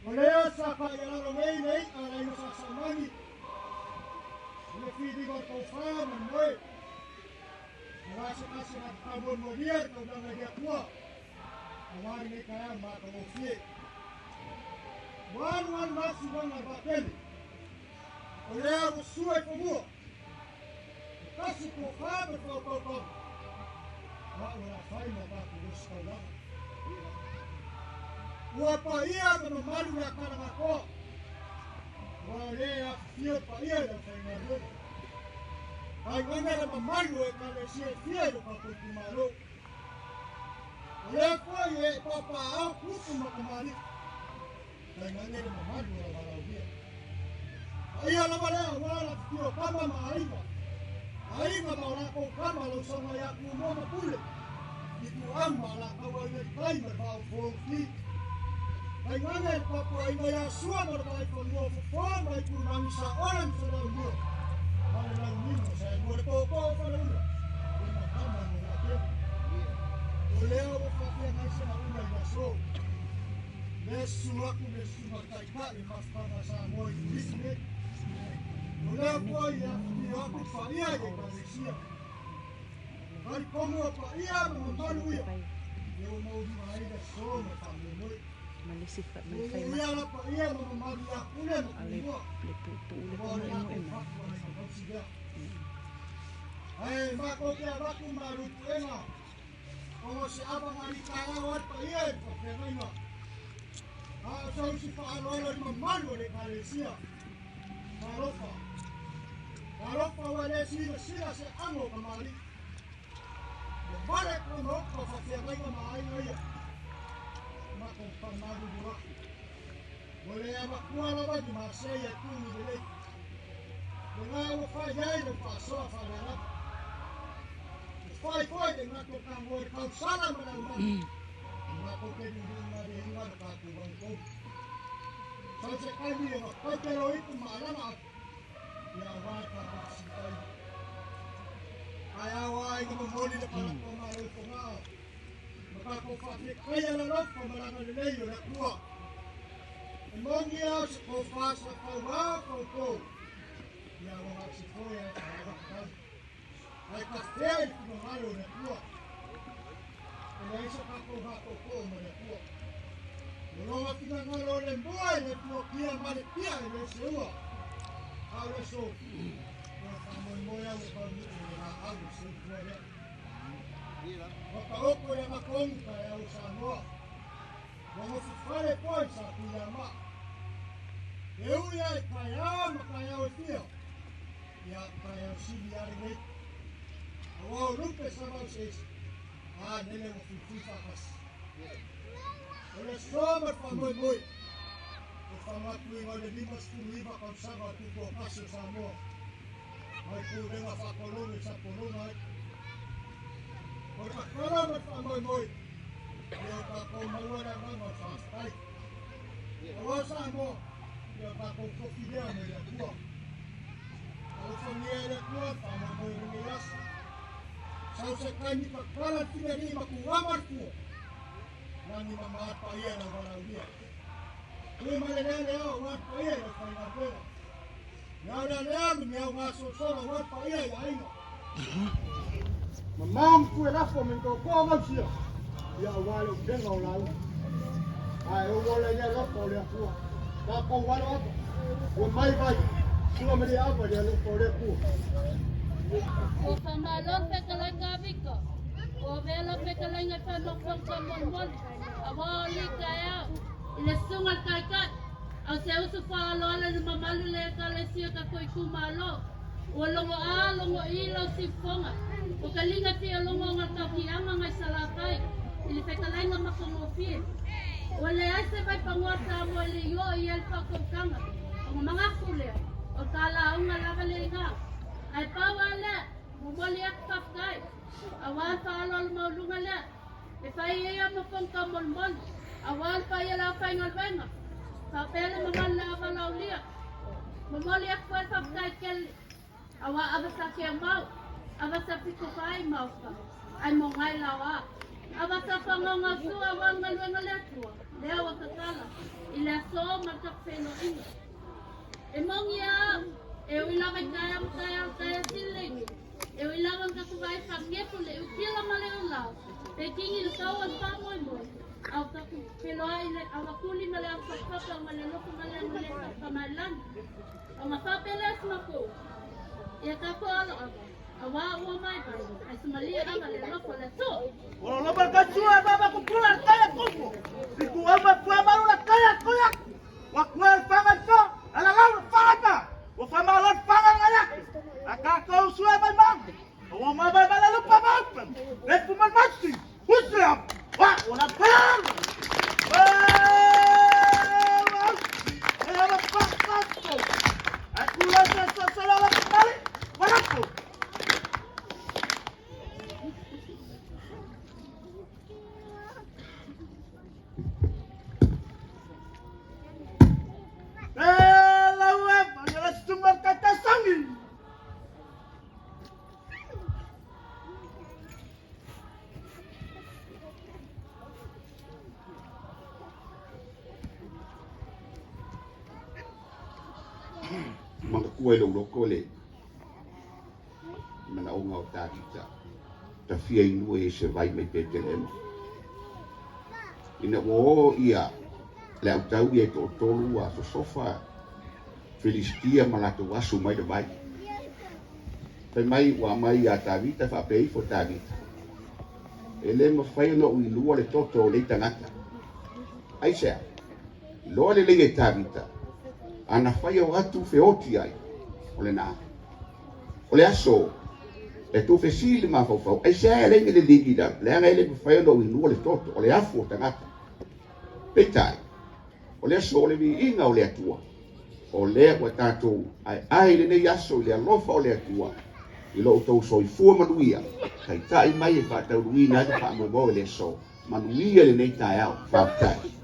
O lea sa faialalo nei le i'a a le aiga Sa Saumani i le filiga o le tofa ma le moe, aua se tasi na te faamoemoelia le taulaga i le Atua aua lenei taeao matagofie. Ua alualu lava suaga a le vaatele, o lea ua sua i fanua, e tasi tofa ma le faautautaga, ma ua lafai ma tatou ositaulaga. Ua paia ma mamalu le Atalagatoa, aua o lea e afifio paia i le aufaigaluega. Tainane le mamalu o Ekalesia e fia i lo tatou itumalo. O lea foi e papaaao tupu ma tamalii. Tainane le mamalu o la valaaulia. Paia lava lea aua le afifio o tama ma aiga, aiga ma o latou tama, lau sauga ia Tumua ma Pule, Ituau ma Alataua i le tai ma le vaa o Foauti. Tainane le tapuaiga ia Sua ma le Vaaifanua o Fofoa ma Itulagi Saole ma Saleaaumua ma le Launiu na Saelua le tootoo o Faleula i ma tama ma Vaatele. O lea ua faafeagai se aula i le aso. Le susu atu le susuga taitai o mafutaga a Samoa i Filipi nei. O lea foi e afifio atu paia i Ekalesia. Talitonu o paia ma mamalu ia, ia ua maulima ai le aso ma le faamoemoe. Mulimulia la paia ma mamalu ia Pule ma Tumua, aua o le latou fatu a le tausi lea. Ae matou te avatu malu i puega, ona o se ava na alitaeao ai le paia i le faafeagaiga. A o sausi faaaloalo i le mamalu o le Ekalesia. Talofa, talofa ua le silasila se ago o kamali'i. Ua vale kona maoka o faafeagaiga ma aiga ia. Matou faamalulu atu. Ua le avatua lava ni masei e tuni lelei. Lena ua fai ai lau faasoa faalealava. Ua fai foi le gata o tagoa i le tausala ma le aumanu. Matou te liuliu malieiga le tatou agatonu. Sau se taimi ona tautelo ipu ma alala atu ia aua le tatou fesilafaiga. Ae ao a ina momoli le palaka o Malo i Fogaa ma tatou faafetai alalofa ma le agalelei o le Atua. E moni a o se tofa sa tauā outou ia ua na o se foe ae talavakatau. Ae tafea i le finagalo o le Atua. E leai so tatou vatootoo ma le Atua. O lona finagalo o le mua i le Atua ma le pia e le seua. A o le aso, ua faamoemoe au e taunuu i le laau o le soifua lea. Ua taoto i agatonu taeao o Samoa. Ua nofofale foi sa Tuiama. E ui ai taeao ma taeao e fia, ia taeao sili lava lenei. Aua o lupe sa vauseisi, a nele ua fuifui faatasi. O le aso ma le faamoemoe, o le faamanatuina o le 59 tausaga o le Tutoatasi o Samoa mai pulega faakolone sa kolona ai. O le tatalo ma le faamoemoe, ia o tatou maua le agaga o le faafetai. Aua Samoa, ia o tatou tofi lea mai le Atua. Alofagia e le Atua le faamoemoe o lenei aso. Sau se taimi tatala le filialii ma tugama le fua. Lagi mama le paia i lau valaaulia. Tui ma le lea le ao aua le paia i lau faigaluega. Niau lea lea ma niau gasolosolo aua le paia i aiga. Mamao ma tue lafo me totoa gausia ia aua le upega o lauga. Ae ou ola i le alofa o le Atua. Tatou alo ava, ua mai vai, sua ma le ava i le alofa o le Atua. Ua faamalo le fetalaiga a Vika. Ua avea lau fetalaiga e fai ma fofoga molimoli, aua o alii taeao i le susuga i le taitai, a o se uso faaaloalo i le mamalu le Ekalesia tatou itumalo. Ua logo a logo i lau siufofoga, ua ka liga fia logo nga taukiaga ngai Salafai i le fetalaiga matagofie. Ua leai se vaipangoa Samoa i le ioa i ai le faatautaga, ona manatu lea, o le ta lauga lava le iga. Ae pau a lea, momoli atu faafetai, aua le faaaloalo maualuga lea e fai ai a ma fofoga taumolimoli, aua le paia o le aufaigaluega, faapea le mamalu le avalaulia. Momoli atu foi le faafetai tele, aua ava sa keamau, ava sa pitofai maofa, ae mogai laoa. Ava sa fagaogausua aua le galuega le Atua, lea ua tatala i le aso. tatou feiloaiga. E moni a au, e ui lava i taeao ma taeao taeao sili, e ui lava ina tatou vaai faagepo le utila ma le ulao, pe kini le tau o le faamoemoe, a o tatou feiloai i le avatuli ma le avafatafata ma le alofa ma le agalelei faafamaelani. Ona faapea lea o si matou, Ia tatou aloaga, auā ua vaivai, ae samalie ava le alofa o le Atua. Olo loma ka sua baba kupula kaya kupu. Iku ama pua malu la kaya kuya. Wa kua fanga to, ala lau fanga pa. Wa fama lo fanga ngaya. Aka ko sua mai mang. Wa ma ba ba la lupa ma. Le pu ma mati. Husia. Wa ona pa. Wa. Wa pa pa. Aku la sa sa sa la la kali. Wa ko. Manatua i lou loto le manaoga o Tavita, tafia inua i se vai mai Petelema. Ina ua o ia le autau ia e toatolu ua sosofa Filistia ma latou asu mai le vai. Fai mai ua aumai ia Tavita faapea ifo Tavita, E le mafai ona ou ilua le toto o nei tagata. Aisea? Iloa lelei e Tavita, ana fai o atu feoti ai, o lena. O le aso, e tou fesili le mafaufau, aisea e leai le ligi la, leaga e le mafai ona ou inua le toto, o le afu o tagata. Peitai, o le aso o le viiga o le Atua, o lea ua tatou aeae i lenei aso i le alofa o le Atua, i lo outou soifua manuia, taitai mai e faatauluina ai le faamoemoe i le aso. Manuia lenei taeao. Faafetai.